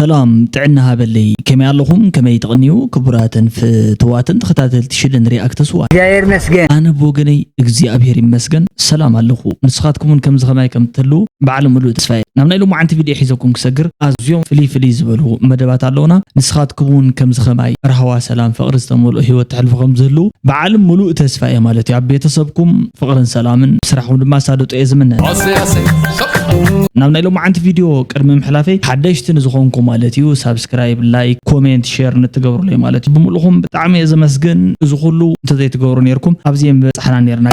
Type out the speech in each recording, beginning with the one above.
ሰላም ጥዕና ሃበለይ፣ ከመይ ኣለኹም? ከመይ ትቕንዩ? ክቡራትን ፍትዋትን ተኸታተልቲ ሽልን ሪኣክት ስዋ። እግዚኣብሔር ይመስገን። ኣነ ብወገነይ እግዚኣብሔር ይመስገን ሰላም ኣለኹ። ንስኻትኩም እውን ከምዚ ኸማይ ከም ትህልዉ በዓል ምሉእ ተስፋ እየ። ናብ ናይ ሎማዓንቲ ቪድዮ ሒዘኩም ክሰግር ኣዝዮም ፍልይ ፍልይ ዝበሉ መደባት ኣለዉና። ንስኻትኩም እውን ከምዚ ኸማይ ራህዋ፣ ሰላም፣ ፍቕሪ ዝተመልኦ ህይወት ተሕልፉ ከም ዝህልዉ በዓል ምሉእ ተስፋ እየ ማለት እዩ። ኣብ ቤተሰብኩም ፍቕርን ሰላምን፣ ስራሕኩም ድማ ኣሳልጦ እየ ዝምነ። ናብ ናይ ሎማዓንቲ ቪድዮ ቅድሚ ምሕላፈይ ሓደሽቲ ንዝኾንኩም ማለት እዩ ሳብስክራይብ፣ ላይክ፣ ኮሜንት፣ ሼር ንትገብሩለይ ማለት እዩ ብምልኡኹም ብጣዕሚ እየ ዘመስግን። እዚ ኩሉ እንተዘይትገብሩ ነይርኩም ኣብዚ የምበጻሕና ነይርና።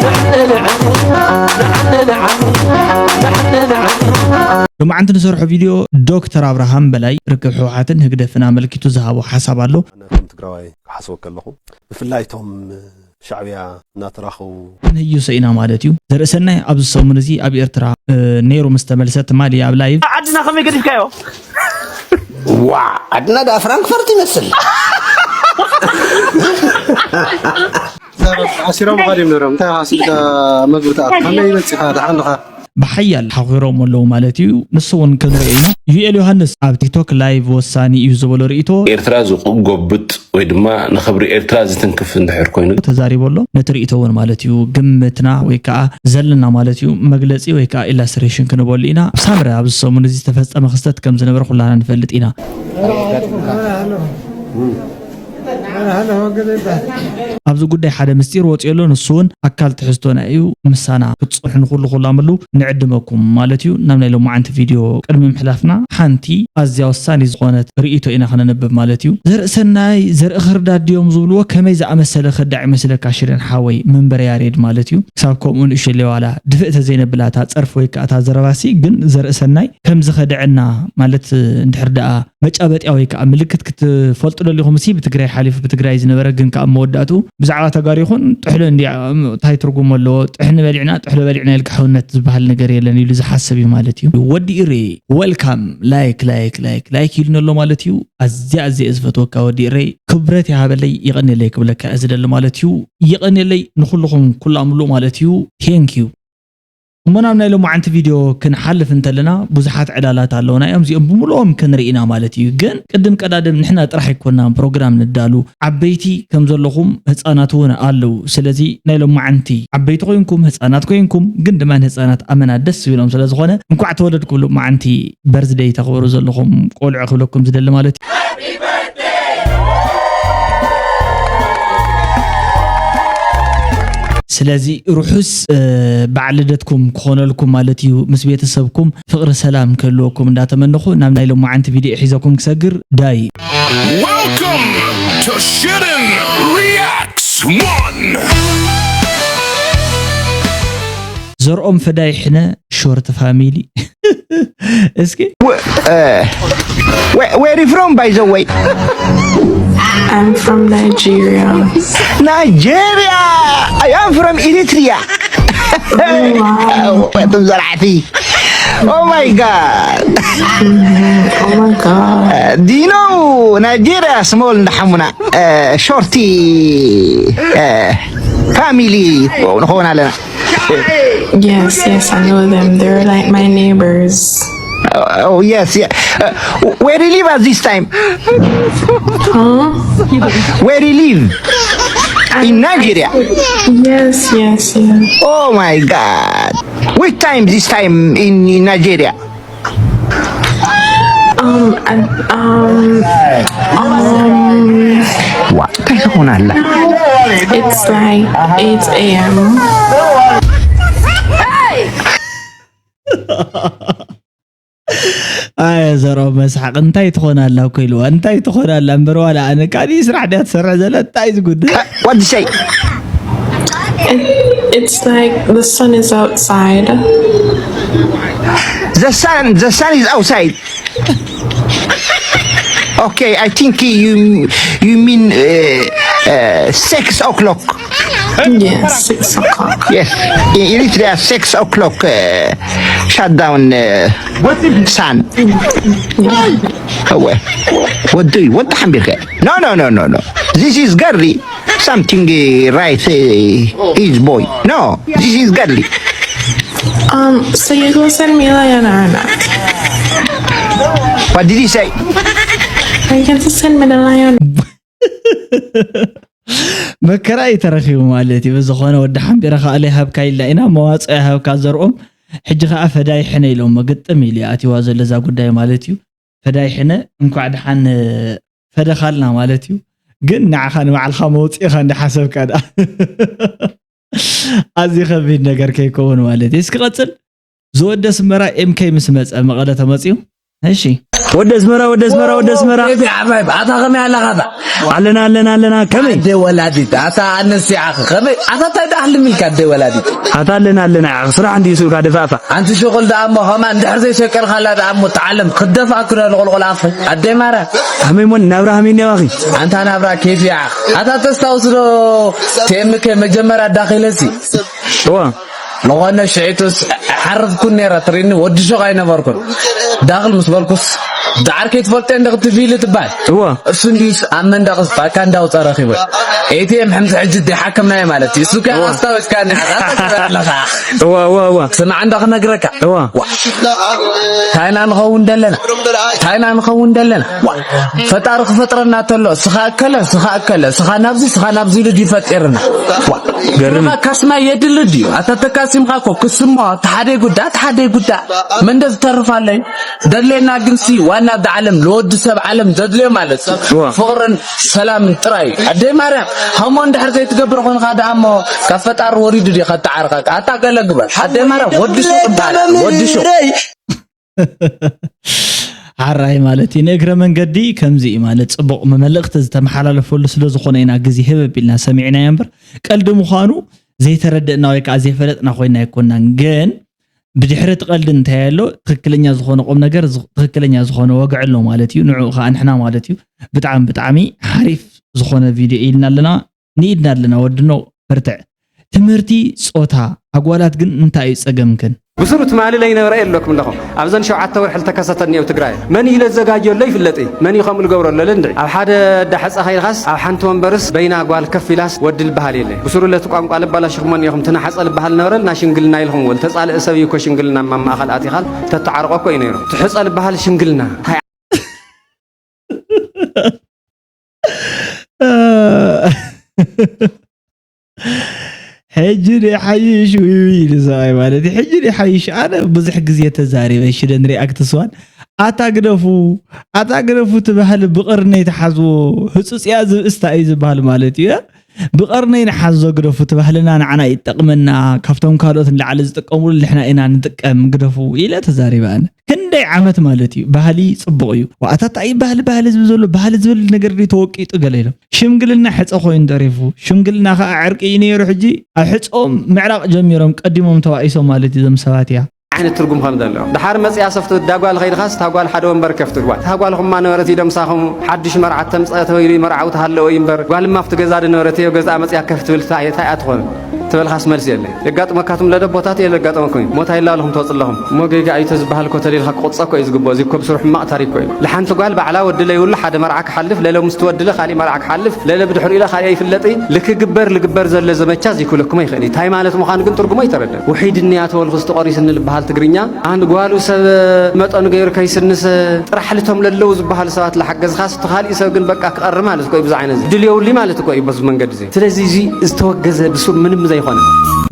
ሎማዓንቲ ንሰርሖ ቪድዮ ዶክተር ኣብርሃም በላይ ርክብ ህወሓትን ህግደፍን ኣመልኪቱ ዝሃቦ ሓሳብ ኣሎ። ኣነ ከም ትግራዋይ ክሓስቦ ከለኹ ብፍላይ እቶም ሻዕብያ እናተራኸቡ ክንህይሶ ኢና ማለት እዩ። ዘርእሰናይ ኣብዚ ሰሙን እዚ ኣብ ኤርትራ ነይሩ ምስ ተመልሰ ትማሊ ኣብ ላይቭ ዓድና ከመይ ገዲፍካዮ? ዋ ዓድና ደኣ ፍራንክፈርት ይመስል። ኣሲሮም ኻድዮም ነሮም እንታይ ኻስልካ መግቢ ተኣ ከመይ ይበፅኻ ደሓንኻ? ብሓያል ሓኺሮም ኣለዉ ማለት እዩ። ንሱ እውን ክንሪኦ ኢና። ዩኤል ዮሃንስ ኣብ ቲክቶክ ላይቭ ወሳኒ እዩ ዝበሎ ርእይቶ። ኤርትራ ዝጎብጥ ወይ ድማ ንኽብሪ ኤርትራ ዝትንክፍ እንድሕር ኮይኑ። ተዛሪቡ ኣሎ። ነቲ ርእይቶ እውን ማለት እዩ ግምትና ወይ ከዓ ዘለና ማለት እዩ መግለፂ ወይ ከዓ ኢላስትሬሽን ክንበሉ ኢና። ሳምረ ኣብዚ ሰሙን እዚ ዝተፈፀመ ክስተት ከም ዝነበረ ኩላና ንፈልጥ ኢና። ኣብዚ ጉዳይ ሓደ ምስጢር ወፂኡ ኣሎ። ንሱ እውን ኣካል ትሕዝቶና እዩ። ምሳና ክትፀንሑ ንኹሉ ኩላምሉ ንዕድመኩም ማለት እዩ። ናብ ናይ ሎማዓንቲ ቪድዮ ቅድሚ ምሕላፍና ሓንቲ ኣዝያ ወሳኒ ዝኾነት ርእይቶ ኢና ክነንብብ ማለት እዩ። ዘርእሰናይ ዘርኢ ክርዳድ ድዮም ዝብልዎ ከመይ ዝኣመሰለ ከዳዕ ይመስለካ ሽደን ሓወይ መንበረ ያሬድ ማለት እዩ። ክሳብ ከምኡ ንእሽለይ ዋላ ድፍእ ተዘይነብላታ ጸርፊ ወይ ከኣታ ዘረባሲ ግን ዘርእሰናይ ከም ዝኸደዐና ማለት እንድሕር ደኣ መጫበጥያ ወይ ከዓ ምልክት ክትፈልጡ ደሊኹም ሲ ብትግራይ ሓሊፉ ብትግራይ ዝነበረ ግን ከዓ መወዳእቱ ብዛዕባ ተጋሩ ይኹን ጥሕሎ እንዲ እንታይ ትርጉም ኣለዎ? ጥሕኒ በሊዕና ጥሕሎ በሊዕና ኢልካ ሕውነት ዝበሃል ነገር የለን ኢሉ ዝሓስብ እዩ ማለት እዩ። ወዲ ኢሬ ወልካም ላይክ ላይክ ላይክ ላይክ ኢሉኒ ኣሎ ማለት እዩ። ኣዝያ ኣዝየ ዝፈትወካ ወዲ ኢሬ ክብረት ይሃበለይ ይቐንየለይ ክብለካ እየ ዝደሊ ማለት እዩ። ይቐንየለይ ንኹልኹም ኩላምሉ ማለት እዩ። ቴንክ ዩ። እሞ ናብ ናይ ሎማዓንቲ ቪድዮ ክንሓልፍ እንተለና ብዙሓት ዕላላት ኣለውና እዮም። እዚኦም ብምልኦም ክንርኢ ኢና ማለት እዩ። ግን ቅድም ቀዳድም ንሕና ጥራሕ ኣይኮናን ፕሮግራም ንዳሉ፣ ዓበይቲ ከም ዘለኹም ህፃናት እውን ኣለዉ። ስለዚ ናይ ሎማዓንቲ ዓበይቲ ኮይንኩም ህፃናት ኮይንኩም ግን ድማ ንህፃናት ኣመና ደስ ዝብሎም ስለዝኾነ እንኳዕ ተወለድኩም ሎማዓንቲ በርዝደይ ተኽብሩ ዘለኹም ቆልዑ ክብለኩም ዝደሊ ማለት እዩ። ስለዚ ርሑስ በዓል ልደትኩም ክኾነልኩም ማለት እዩ። ምስ ቤተሰብኩም ፍቕሪ ሰላም ክህልወኩም እንዳተመነኹ ናብ ናይ ሎማዓንቲ ቪድዮ ሒዘኩም ክሰግር ዳይ። Welcome to Shouldn't Reacts one. ዘርኦም ፈዳይ ሕነ ሾርት ፋሚሊ እስኪ Where, where you from, by the way? I'm from Nigeria. Nigeria! I am from Eritrea. What the Zarafi? Oh my god. Oh my god. Uh, do you know Nigeria small نحمنا uh, shorty uh, family نخونا لنا. Yes, yes, I know them. They're like my neighbors. Oh, oh yes, yeah. Uh, where you live at this time? Huh? Where you live? In Nigeria. Yes, yes, yes. Oh my God. Which time this time in, in Nigeria? Um, and, um, um, What? እንታይ ትኾን ኣላ? It's like eight a.m. ኣየ ዘርኦ መስሓቅ እንታይ ትኾን ኣላ እኮ ኢልዋ እንታይ ትኾን ኣላ እምበር ዋላ ኣነ ካሊእ ስራሕ ድያ ትሰርሕ ዘላ እንታይ ዝጉድ What to say? It, it's like the sun is outside. The sun, the sun is outside. Okay, I think you you mean uh, uh, six o'clock. Yes, six o'clock. Yes, in Eritrea six o'clock uh, shut down uh, sun. Oh, well. What do you? What the hell? No, no, no, no, no. This is Gary. Something uh, right, uh, his boy. No, this is Gary. Um, so you go send me like an anak. What did he say? I can send me the lion. መከራ እዩ ተረኺቡ ማለት እዩ። ብዝኾነ ወዲ ሓምቢረ ከኣለ ይሃብካ ኢልና ኢና መዋፅኦ ይሃብካ ዘርኦም። ሕጂ ከዓ ፈዳይ ሕነ ኢሎሞ ግጥም ኢሉ ኣቲዋ ዘሎ እዛ ጉዳይ ማለት እዩ። ፈዳይ ሕነ እንኳዕ ደሓን ፈደኻልና ማለት እዩ። ግን ንዓኻ ንባዕልኻ መውፅኢኻ እንዳሓሰብካ ዳ ኣዚ ከቢድ ነገር ከይከውን ማለት እዩ። እስኪ ቀፅል። ዝወደ ኣስመራ ኤምኬ ምስ መፀ መቐለ ተመፅዩ። እሺ ወደ ኣስመራ ወደ ኣስመራ ወደ ኣስመራ ቤቢ ዓባይ ኣታ ከመይ ኣለኻ ባ ኣለና ኣለና ኣለና ከመይ ኣደ ወላዲት ኣታ ኣነስ ይዓኽ ከመይ ኣታ እንታይ ደኣ ህልም ኢልካ ኣደ ወላዲት ኣታ ኣለና ኣለና ስራሕ እንዲ ሱልካ ደፋፋ ኣንቲ ሽቁል ደኣ እሞ ከማ እንድሕር ዘይሸቀልካላ ደኣ እሞ ተዓለም ክደፋ ክዳ ንቆልቆል ኣፍ ኣደ ማራ ሃመይ ሞን ናብራ ሃመይ ነባኺ ኣንታ ናብራ ኬፍ ይዓኽ ኣታ ተስታውስ ዶ ቴምከ መጀመርያ ዳኺለሲ እዋ ዝኾነ ሽዒቱስ ሓርፍኩን ነይረ ትሪኒ ወዲ ሾቕ ኣይነበርኩን ዳኽል ምስ በልኩስ ዳዓር ከይትፈልጦ እንደ ክትፊል ትባል እዋ እሱ እንዲስ ኣብ መንደቕስ ባካ እንዳውፀ ረኺቡ ኤቲኤም ሕምዚ ሕጂ ዲሓከምናዮ ማለት እዩ እሱ ከ ኣስታወስካኒ ኣለኻ እዋ እዋ እዋ ስማዕ እንዳ ክነግረካ እዋ ታይና ንኸውን ደለና ታይና ንኸውን ደለና ፈጣሪ ክፈጥረና ተሎ ስኻ እከለ ስኻ እከለ ስኻ ናብዚ ስኻ ናብዚ ኢሉ ድዩ ፈጢርና ገርም ካስማ የድሊ ድዩ ኣታ ተካሲምካ እኮ ክስሞ ተሓደ ጉዳ ተሓደ ጉዳ መንደ ዝተርፍ ኣለዩ ደድሌና ግንሲ ዋና ኣብቲ ዓለም ንወዲ ሰብ ዓለም ዘድልዮ ማለት እዩ እዋ። ፍቕርን ሰላምን ጥራይ እዩ ኣደይ ማርያም ሃሞ እንድሕር ዘይትገብር ኮንካ ደኣ እሞ ካብ ፈጣሪ ወሪዱ ድዩ ከተዓርቀካ ኣታ ገለ ግበር ኣደይ ማርያም ወዲ ሹቕ ይበሃል ወዲ ሹቕ ሓራይ ማለት እዩ ንእግረ መንገዲ ከምዚ እዩ ማለት ፅቡቕ መልእኽቲ ዝተመሓላለፈሉ ስለ ዝኾነ ኢና ግዜ ህብ ኣቢልና ሰሚዕናዮ እምበር ቀልዲ ምዃኑ ዘይተረደእና ወይ ከዓ ዘይፈለጥና ኮይና ኣይኮናን ግን ብድሕሪ እቲ ቀልዲ እንታይ ኣሎ ትክክለኛ ዝኾነ ቁም ነገር ትክክለኛ ዝኾነ ወግዒ ኣሎ ማለት እዩ ንዕኡ ከዓ ንሕና ማለት እዩ ብጣዕሚ ብጣዕሚ ሓሪፍ ዝኾነ ቪድዮ ኢልና ኣለና ንኢድና ኣለና ወድኖ በርትዕ ትምህርቲ ፆታ ኣጓላት ግን እንታይ እዩ ፀገምክን ብስሩ ትማሊ ለይነበረ የለኩም ኣለኹም ኣብዘን ሸውዓተ ወርሒ ልተከሰተ እኒአው ትግራይ መን እዩ ለዘጋጀሎ ይፍለጥ እዩ መን እዩ ከምኡ ልገብሮ ኣለለ እንድዒ ኣብ ሓደ ዳሕፀ ከይድኻስ ኣብ ሓንቲ ወንበርስ በይና ጓል ከፍ ኢላስ ወዲ ልበሃል የለ ብስሩ ለቲ ቋንቋ ለባላሽኹሞ እኒኹም ትናሓፀ ልበሃል ነበረ ልና ሽንግልና ኢልኹምዎ ልተፃልእ ሰብ እዩ እኮ ሽንግልና ማማእኸል ኣቲኻል ተተዓርቆ እኮ እዩ ነይሩ ትሕፀ ልበሃል ሽንግልና እንታይ ሕጂ ዶ ይሓይሽ ውይ ኢሉ ሰብኣይ ማለት እዩ ሕጂ ዶ ይሓይሽ ኣነ ብዙሕ ግዜ ተዛሪበ ሽደን ሪኣክት ስዋን ኣታ ግደፉ ኣታ ግደፉ ትባህል ብቕርነይ ተሓዝዎ ህፁፅያ ዝብእስታ እዩ ዝበሃል ማለት እዩ ብቐርነይ ንሓዞ ግደፉ ትባህልና ንዓና ይጠቕመና ካብቶም ካልኦት ንላዕሊ ዝጥቀምሉ ንሕና ኢና ንጥቀም ግደፉ ኢለ ተዛሪበ ኣነ ክንደይ ዓመት ማለት እዩ ባህሊ ፅቡቕ እዩ ዋኣታታ እዩ ባህሊ ባህሊ ዝብል ዘሎ ባህሊ ዝብል ነገር ዶ ተወቂጡ ገለ ኢሎም ሽምግልና ሕፀ ኮይኑ ተሪፉ ሽምግልና ከዓ ዕርቂ እዩ ነይሩ ሕጂ ኣብ ሕፆም ምዕራቕ ጀሚሮም ቀዲሞም ተባኢሶም ማለት እዩ ዞም ሰባት እያ ዓይነት ትርጉም ከም ዘለዎ ድሓር መፅያ ሰፍቲ ዳጓል ከይድኻስ ታጓል ሓደ ወንበር ከፍትልዋ ታጓል ኹማ ነበረት ኢዶም ሳኹም ሓዱሽ መርዓት ተምፀ ተበይሉ መርዓዊ ተሃለወ እዩ እምበር ጓልማ ኣብቲ ገዛ ድነበረት እዮ ገዛኣ መፅያ ከፍ ትብል ታይ እያ ትኾን ተበልኻስ መልሲ የለ የጋጥመካትም ለደቦታት እየ ዘጋጠመኩም እዩ ሞት ኣይላለኹም ትወፅ ኣለኹም እሞ ጌጋ እዩ ተዝበሃል እኮ ተደልካ ክቁፀ እኮ እዩ ዝግብኦ እዚ እኮ ብስሩ ሕማቕ ታሪክ እኮ እዩ ልሓንቲ ጓል ባዕላ ወዲ ለይብሉ ሓደ መርዓ ክሓልፍ ለለ ምስቲ ወዲ ለ ካሊእ መርዓ ክሓልፍ ለለ ብድሕሪኡ ለ ካሊእ ኣይፍለጥ እዩ ልክግበር ልግበር ዘሎ ዘመቻ ዘይክብለኩም ኣይኽእል እዩ ታይ ማለት ምዃኑ ግን ትርጉሞ ኣይተረደን ውሒድ እኒያ ተበልኩ ዝተቆሪስኒ ልበሃል ትግርኛ ኣን ጓሉ ሰብ መጠኑ ገይሩ ከይስንስ ጥራሕ ልቶም ለለዉ ዝበሃሉ ሰባት ለሓገዝኻስ እቲ ካሊእ ሰብ ግን በቃ ክቐሪ ማለት እኮ እዩ ብዛ ዓይነት ድልየውሊ ማለት እኮ እዩ በዚ መንገዲ እዚ ስለዚ እዚ ዝተወገዘ ብስሩ ምንም ዘይኮነ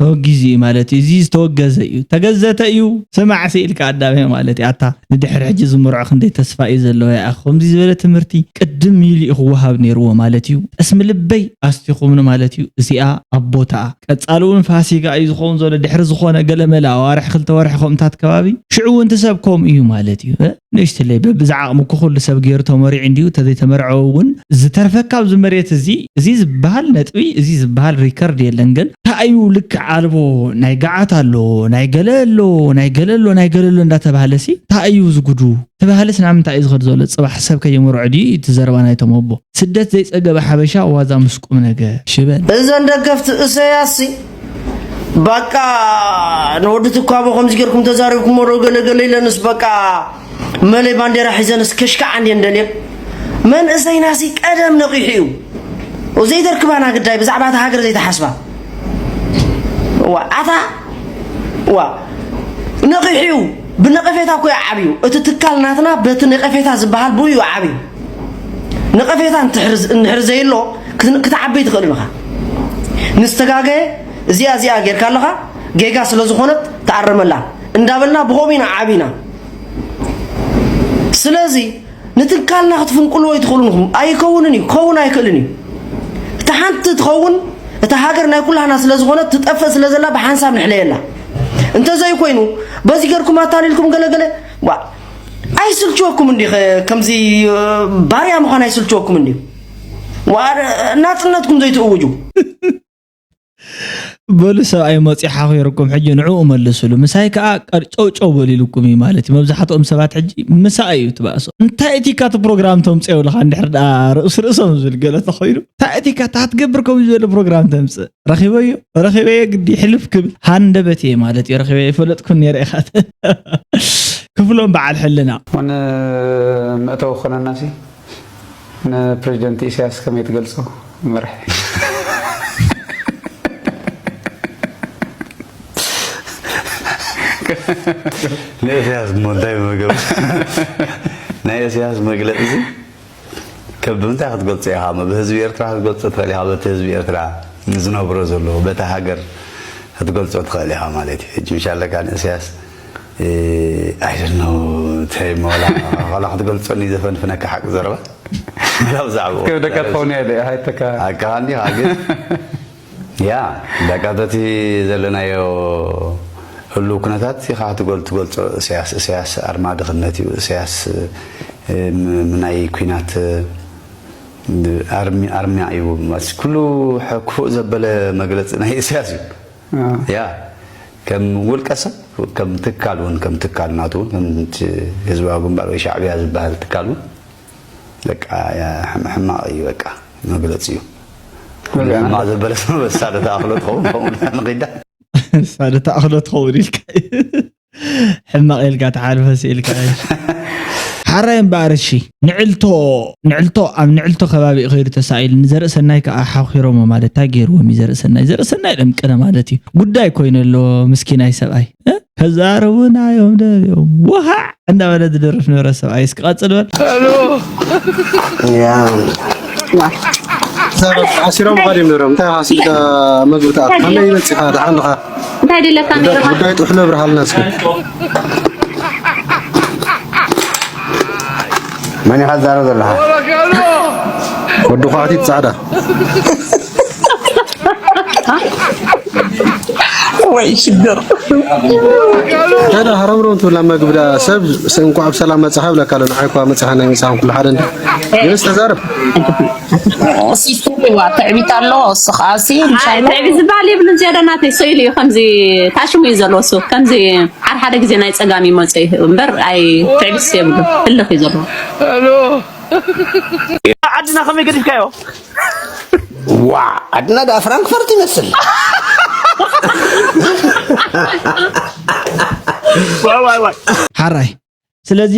ተወጊዙ እዩ ማለት እዩ እዚ ዝተወገዘ እዩ ተገዘተ እዩ ስማዕ ስኢልካ ኣዳመ ማለት እዩ ኣታ ንድሕሪ ሕጂ ዝምርዖ ክንደይ ተስፋ እዩ ዘለዎ ይኣ ከምዚ ዝበለ ትምህርቲ ቅድም ኢሉ እዩ ክወሃብ ነይርዎ ማለት እዩ ጠስሚ ልበይ ኣስቲኹምኒ ማለት እዩ እዚኣ ኣብ ቦታኣ ቀፃሊ እውን ፋሲጋ እዩ ዝኸውን ዘሎ ድሕሪ ዝኾነ ገለመለ ኣዋርሒ ክልተ ወርሒ ከምታት ከባቢ ሽዑ እውን ትሰብ ከምኡ እዩ ማለት እዩ ንእሽትለይ በብዝዓቕሚ ኩኩሉ ሰብ ገይሩ ተመሪዑ እንዲዩ ተዘይተመርዐ እውን ዝተርፈካ ኣብዚ መሬት እዚ እዚ ዝበሃል ነጥቢ እዚ ዝበሃል ሪከርድ የለን ግን እንታይ እዩ ልክዕ ኣልቦ ናይ ገዓት ኣሎ ናይ ገለ ኣሎ ናይ ገለ ኣሎ ናይ ገለ ኣሎ እንዳተባሃለ ሲ እንታይ እዩ ዝጉዱ ተባሃለስ ናብ ምንታይ እዩ ዝኸድ ዘሎ ፅባሕ ሰብ ከየምርዖ ድዩ እቲ ዘረባ ናይቶም ኣቦ ስደት ዘይፀገበ ሓበሻ ዋዛ ምስ ቁም ነገር ሽበን እዘን ደገፍቲ እሰያስ ሲ በቃ ንወዲ ትኳቦ ከምዚ ጌርኩም ተዛሪብኩሞ ዶ ገለገለ ኢለንስ በቃ መለይ ባንዴራ ሒዘንስ ከሽካዓ እንድየን ደልየን መንእሰይናሲ ቀደም ነቒሑ እዩ ዘይደርክባና ግዳይ ብዛዕባ እታ ሃገር ዘይተሓስባ ዋ ኣታ ዋ ነቒሑ እዩ ብነቐፌታ እኮ እዩ ዓብዩ። እቲ ትካል ናትና በቲ ነቐፌታ ዝበሃል ብኡ እዩ ዓብዩ። ነቐፌታ እንትሕር ዘይሎ ክትዓበይ ትኽእል ኢኻ። ንዝተጋገየ እዚኣ እዚኣ ጌርካ ኣለኻ፣ ጌጋ ስለ ዝኾነት ተኣረመላ እንዳበልና ብኸምኡ ኢና ዓቢና። ስለዚ ንትካልና ክትፍንቅልዎ ኣይትኽእሉን ኢኹም። ኣይከውንን እዩ፣ ክኸውን ኣይክእልን እዩ። እታ ሓንቲ ትኸውን፣ እታ ሃገር ናይ ኩላህና ስለ ዝኾነት ትጠፍእ ስለ ዘላ ብሓንሳብ ንሕለየላ። እንተዘይኮይኑ በዚ ገርኩም ኣታሊልኩም ገለገለ ዋ ኣይስልችወኩም እንዲ ከምዚ ባርያ ምዃን ኣይስልችወኩም እንዲ ዋ ናጽነትኩም ዘይትእውጁ። በሉ ሰብኣይ መፂ ሓኺርኩም ሕጂ ንዕኡ መልስሉ። ምሳይ ከዓ ቀርጨውጨው በሊልኩም እዩ ማለት እዩ። መብዛሕትኦም ሰባት ሕጂ ምሳይ እዩ ትባእሶ። እንታይ እቲ ካቲ ፕሮግራም ተምፅኦ ይብልካ እንድሕር ደኣ ርእስ ርእሶም ዝብል ገለ ተኾይኑ እንታይ እቲ ካቲ ክትገብር ከምኡ ዝበለ ፕሮግራም ተምፅእ ረኺበዮ ረኺበየ ግዲ ሕልፍ ክብል ሃንደበት እየ ማለት እዩ። ረኺበ ይፈለጥኩን ነይረ ኢኻ ክፍሎም በዓል ሕልና ን መእተዊ ክኾነና ሲ ንፕሬዚደንት ኢሳያስ ከመይ ትገልጾ መራሒ ንእስያስ እሞ እንታይ መገብ ናይ እስያስ መግለፂ ዚ ከብ ብምንታይ ክትገልፆ ኢኻ ብህዝቢ ኤርትራ ክትገልፆ ትኽእል ኢኻ በቲ ህዝቢ ኤርትራ ዝነብሮ ዘሎ በታ ሃገር ክትገልፆ ትኽእል ኢኻ ማለት እዩ ሕጂ ምሻለካ ንእስያስ I don't know እንታይ መላ ላ ክትገልፀኒ ዘፈንፍነካ ሓቂ ዘረባ ላ ብዛዕባ ደቃ ትኸውን እያ ሃይተካ ኣካኒ ግን ያ በቃ በቲ ዘለናዮ ህሉ ኩነታት ኢኻ ትጎል ትገልጾ እስያስ እስያስ ኣርማ ድኽነት እዩ እስያስ ናይ ኩናት ኣርሚያ እዩ ኩሉ ክፉእ ዘበለ መግለፂ ናይ እስያስ እዩ ያ ከም ውልቀ ሰብ ከም ትካል እውን ከም ትካል ናቱ እውን ከም ህዝባዊ ግንባር ወይ ሻዕብያ ዝበሃል ትካል እውን በቃ ሕማቕ እዩ በቃ መግለፂ እዩ ሕማቕ ዘበለ ሰብ መሳደ ተኣኽሎ ትኸውን ከምኡ ንኺዳ ሳደ ተኣኽሎ ትኸውን ኢልካ ሕማቕ ኢልካ ተሓልፈ ስኢልካ ሓራይ እምበኣር እሺ ንዕልቶ ንዕልቶ ኣብ ንዕልቶ ከባቢ ከይዱ ተሳኢሉ ንዘርኢ ሰናይ ከዓ ሓኺሮሞ ማለት እንታይ ገይርዎም እዩ ዘርኢ ሰናይ ዘርኢ ሰናይ ደምቅነ ማለት እዩ ጉዳይ ኮይኑ ኣሎ ምስኪናይ ሰብኣይ ከዛረቡናዮም ደልዮም ውሃዕ እንዳበለ ዝደርፍ ነበረ ሰብኣይ እስኪ ቀፅል በል ዓሲሮም ኻዲም ነሮም እንታይ ካስልካ መግቢ ተኣት ከመይ ይበፂኻ ደሓንኻ እንታይ ደለካ ነሮም ጉዳይ ጥሕሎ ብርሃልና እስኪ መን ኢኻ ትዛረብ ዘለኻ ወዲ ኳዕቲት ፃዕዳ ወይ ሽግር ተዳ ሃረምሮም ትብላ መግቢ ዳ ሰብ እንኳዕ ብሰላም መጻኻ ብለካ ኣሎ ንዓይ እኳ መጻኻ ናይ መጻኻ ኩሉ ሓደ እንደ ግንስ ተዛረብ ሲስተር ዋ ትዕቢት ኣሎ እሱ ከዓ ሲ ትዕቢት ዝበሃል የብሉን ዝያዳ ናተይ ሰኢሉ እዩ ከምዚ ታሽሙ እዩ ዘለዎ እሱ ከምዚ ሓደ ሓደ ግዜ ናይ ፀጋም ይመፀ እዩ እምበር ኣይ ትዕቢት የብሉ ህልኽ እዩ ዘለዎ ዓድና ከመይ ገዲፍካዮ ዋ ዓድና ዳ ፍራንክፈርት ይመስል ሓራይ ስለዚ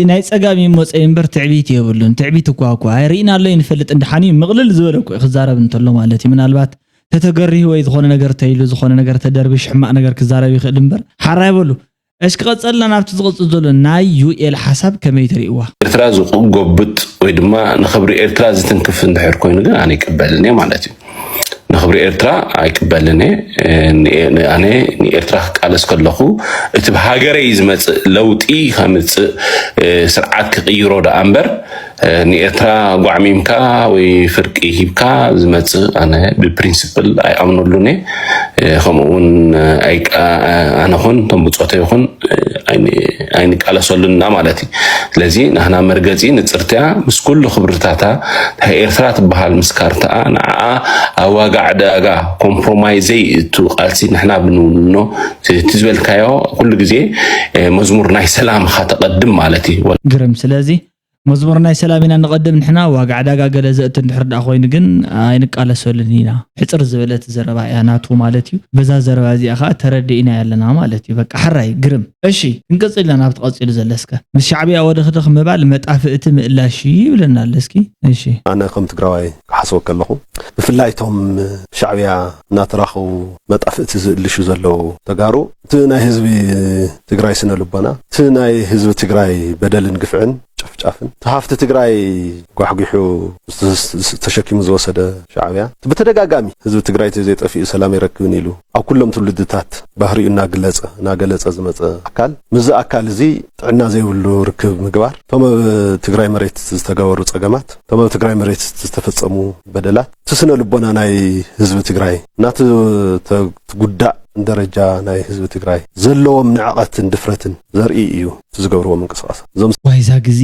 ናይ ፀጋም ይመፀ እምበር ትዕቢት የብሉን ትዕቢት እኳ እኳ ርኢና ኣሎ ይንፈልጥ እንድሓን እዩ ምቕልል ዝበለ እኮ ክዛረብ እንተሎ ማለት እዩ ምናልባት ተተገሪህ ወይ ዝኾነ ነገር ተይሉ ዝኾነ ነገር ተደርብሽ ሕማቕ ነገር ክዛረብ ይኽእል እምበር ሓራይ በሉ እሽ ክቐፀልና ናብቲ ዝቕፅል ዘሎ ናይ ዩኤል ሓሳብ ከመይ ትርእይዋ? ኤርትራ ዝጎብጥ ወይ ድማ ንኽብሪ ኤርትራ ዝትንክፍ እንድሕር ኮይኑ ግን ኣነ ይቅበልን እየ ማለት እዩ። ንኽብሪ ኤርትራ ኣይቅበልን እየ። ኣነ ንኤርትራ ክቃለስ ከለኹ እቲ ብሃገረይ ዝመፅእ ለውጢ ከምፅእ ስርዓት ክቅይሮ ደኣ እምበር ንኤርትራ ጓዕሚምካ ወይ ፍርቂ ሂብካ ዝመፅእ ኣነ ብፕሪንስፕል ኣይኣምነሉን እየ። ከምኡ እውን ኣነ ኹን እቶም ብፆተ ይኹን ኣይንቃለሰሉን ኢና ማለት እዩ። ስለዚ ናህና መርገፂ ንፅርትያ ምስ ኩሉ ክብርታታ እታ ኤርትራ ትበሃል ምስ ካርታኣ ንዓኣ ኣብ ዋጋ ዕዳጋ ኮምፕሮማይዝ ዘይእቱ ቃልሲ ንሕና ብንውንኖ እቲ ዝበልካዮ ኩሉ ግዜ መዝሙር ናይ ሰላም ኢኻ ተቐድም ማለት እዩ። ግርም ስለዚ መዝሙር ናይ ሰላም ኢና ንቐድም ንሕና፣ ዋጋ ዕዳጋ ገለ ዘእቱ እንድሕር ደኣ ኮይኑ ግን ኣይንቃለሰሉን ኢና። ሕጽር ዝበለት ዘረባ እያ ናቱ ማለት እዩ። በዛ ዘረባ እዚኣ ኸኣ ተረዲእና ኣለና ማለት እዩ። በቃ ሕራይ ግርም። እሺ፣ ክንቀጽል ኢና ናብቲ ቀጺሉ ዘሎ እስከ። ምስ ሻዕብያ ወደኽደኽ ምባል መጣፍእቲ ምእላሽ እዩ ይብለና ኣሎ እስኪ። እሺ። ኣነ ከም ትግራዋይ ክሓስቦ ከለኹ፣ ብፍላይ እቶም ሻዕብያ እናተራኸቡ መጣፍእቲ ዝእልሹ ዘለዉ ተጋሩ፣ እቲ ናይ ህዝቢ ትግራይ ስነ ልቦና፣ እቲ ናይ ህዝቢ ትግራይ በደልን ግፍዕን ጨፍጫፍን፣ እቲ ሃፍቲ ትግራይ ጓሕጒሑ ዝተሸኪሙ ዝወሰደ ሻዕብያ፣ እቲ ብተደጋጋሚ ህዝቢ ትግራይ ተዘይጠፊኡ ሰላም ኣይረክብን ኢሉ ኣብ ኩሎም ትውልድታት ባህሪኡ እናግለጸ እናገለጸ ዝመጸ ኣካል፣ ምስዚ ኣካል እዚ ጥዕና ዘይብሉ ርክብ ምግባር፣ እቶም ኣብ ትግራይ መሬት ዝተገበሩ ጸገማት፣ እቶም ኣብ ትግራይ መሬት ዝተፈጸሙ በደላት፣ እቲ ስነ ልቦና ናይ ህዝቢ ትግራይ ናቲ ተ-፣ ትጉዳእ ደረጃ ናይ ህዝቢ ትግራይ ዘለዎም ንዕቐትን ድፍረትን ዘርኢ እዩ እቲ ዝገብርዎ ምንቅስቃሳት። እዞም ዋይዛ ግዜ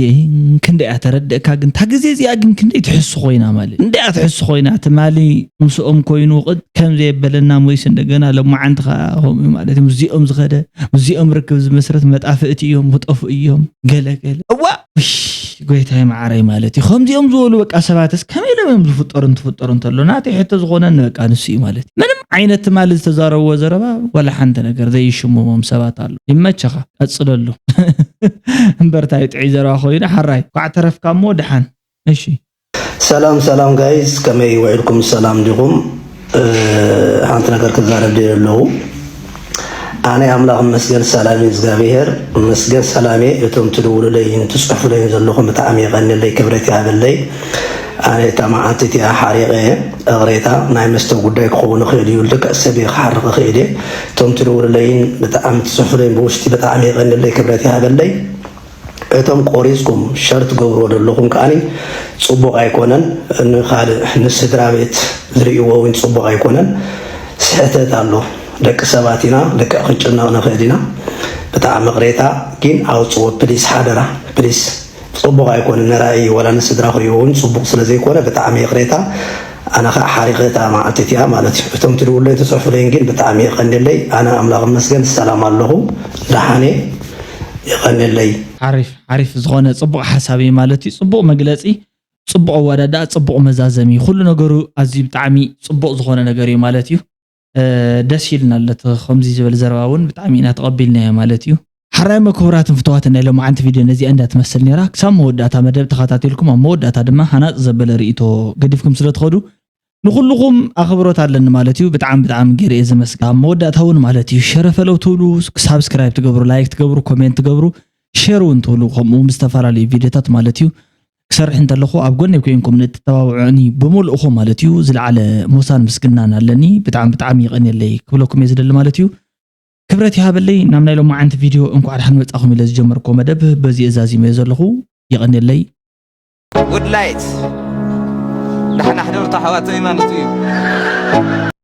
ክንደይ እያ ተረድእካ፣ ግን እታ ግዜ እዚኣ ግን ክንደይ ትሕሱ ኮይና ማለት፣ ክንደይ እያ ትሕሱ ኮይና። ትማሊ ምስኦም ኮይኑ ቅድ ከም ዘየበለና ሞይስ እንደገና ለማዓንቲ ከዓ ከምኡ እዩ ማለት እዩ። ምስዚኦም ዝኸደ ምስዚኦም ርክብ ዝመስረት መጣፍእቲ እዮም፣ ክጠፍኡ እዮም፣ ገለ ገለ። እዋ! ውሽ! ጎይታይ መዓረይ ማለት እዩ። ከምዚኦም ዝበሉ በቃ ሰባትስ ከመይ ኢሎም እዮም ዝፍጠሩ? እንትፍጠሩ እንተሎ ናተይ ሕቶ ዝኾነኒ በቃ ንሱ እዩ ማለት እዩ። ምንም ዓይነት ትማሊ ዝተዛረብዎ ዘረባ ዋላ ሓንቲ ነገር ዘይሽምሞም ሰባት ኣሎ። ይመቸኻ፣ ቀጽለሉ። እምበር ታይ ጥዑይ ዘረባ ኮይኑ ሓራይ። ኳዕ ተረፍካ እሞ ደሓን። እሺ። ሰላም ሰላም ጋይስ፣ ከመይ ውዒልኩም? ሰላም ዲኹም? እ፣ ሓንቲ ነገር ክዛረብ ደልየ ኣለኹ። ኣነ ኣምላኽ መስገን ሰላም እዩ እግዚኣብሄር፣ መስገን ሰላም እየ። እቶም ትድውሉለይን ትጽሕፉለይን ዘለኹም ብጣዕሚ የቐንየለይ፣ ክብረት ይሃበለይ። ኣነ እታ መዓልቲ እቲኣ ሓሪቐ እየ፣ እቕሬታ ናይ መስተ ጉዳይ ክኸውን ይኽእል እዩ፣ ልክዕ ሰብ እየ ክሓርቕ እኽእል እየ። እቶም ትድውሉለይን ብጣዕሚ ትጽሕፉለይን ብውሽጢ ብጣዕሚ የቐንየለይ፣ ክብረት ይሃበለይ። እቶም ቆሪጽኩም ሸር ትገብርዎ ዘለኹም ከኣኒ ጽቡቕ ኣይኮነን። ንኻልእ ንስድራ ቤት ዝርእይዎ እውን ጽቡቕ ኣይኮነን። ስሕተት ኣሎ። ደቂ ሰባት ኢና፣ ልክዕ ክንጭነቕ ንኽእል ኢና። ብጣዕሚ ይቕሬታ፣ ግን ኣውጽዎ ፕሊስ፣ ሓደራ ፕሊስ። ጽቡቕ ኣይኮነን ንራእይ ወላ ንስድራ ክርእይዎ እውን ጽቡቕ ስለ ዘይኮነ ብጣዕሚ ይቕሬታ። ኣነ ኸኣ ሓሪቐ እታ መዓልቲ እቲኣ ማለት እዩ። እቶም ትድውሉለይ ትጽሕፉለይን ግን ብጣዕሚ የቐንየለይ። ኣነ ኣምላኽ ይመስገን ሰላም ኣለኹ፣ ደሓን እየ። የቐንየለይ። ሓሪፍ፣ ሓሪፍ ዝኾነ ጽቡቕ ሓሳብ እዩ ማለት እዩ። ጽቡቕ መግለጺ፣ ጽቡቕ ኣወዳድኣ፣ ጽቡቕ መዛዘሚ። ኩሉ ነገሩ ኣዝዩ ብጣዕሚ ጽቡቕ ዝኾነ ነገር እዩ ማለት እዩ። እ፣ ደስ ኢልና ኣሎ። እቲ ከምዚ ዝበለ ዘረባ እውን ብጣዕሚ ኢና ተቐቢልናዮ ማለት እዩ። ሓራይ መክቡራትን ፍትዋትን ናይ ሎማዓንቲ ቪድዮ ነዚኣ እንዳትመስል ነይራ። ክሳብ መወዳእታ መደብ ተኸታቲልኩም ኣብ መወዳእታ ድማ ሃናጽ ዘበለ ርእይቶ ገዲፍኩም ስለ ትኸዱ ንኹልኹም ኣኽብሮት ኣለኒ ማለት እዩ። ብጣዕሚ ብጣዕሚ ገይረ እየ ዘመስግን። ኣብ መወዳእታ እውን ማለት እዩ ሸረ ፈለው ትብሉ፣ ሳብስክራይብ ትገብሩ፣ ላይክ ትገብሩ፣ ኮሜንት ትገብሩ፣ ሼር እውን ትብሉ፣ ከምኡ እውን ዝተፈላለዩ ቪድዮታት ማለት እዩ ክሰርሕ እንተለኹ ኣብ ጎነይ ኮይንኩም ንትተባብዑኒ ብምልእኹም ማለት እዩ ዝለዓለ ሞሳን ምስግናን ኣለኒ። ብጣዕሚ ብጣዕሚ ይቐንየለይ ክብለኩም እየ ዝደሊ ማለት እዩ። ክብረት ይሃበለይ። ናብ ናይ ሎማዓንቲ ቪድዮ እንኳዕ ደሓን መጻኹም ኢለ ዝጀመርኩዎ መደብ በዚ እዛዚመዮ ዘለኹ። የቐንየለይ። ጉድ ላይት። ደሓን ኣሕደሩ ኣሕዋተይ ማለት እዩ።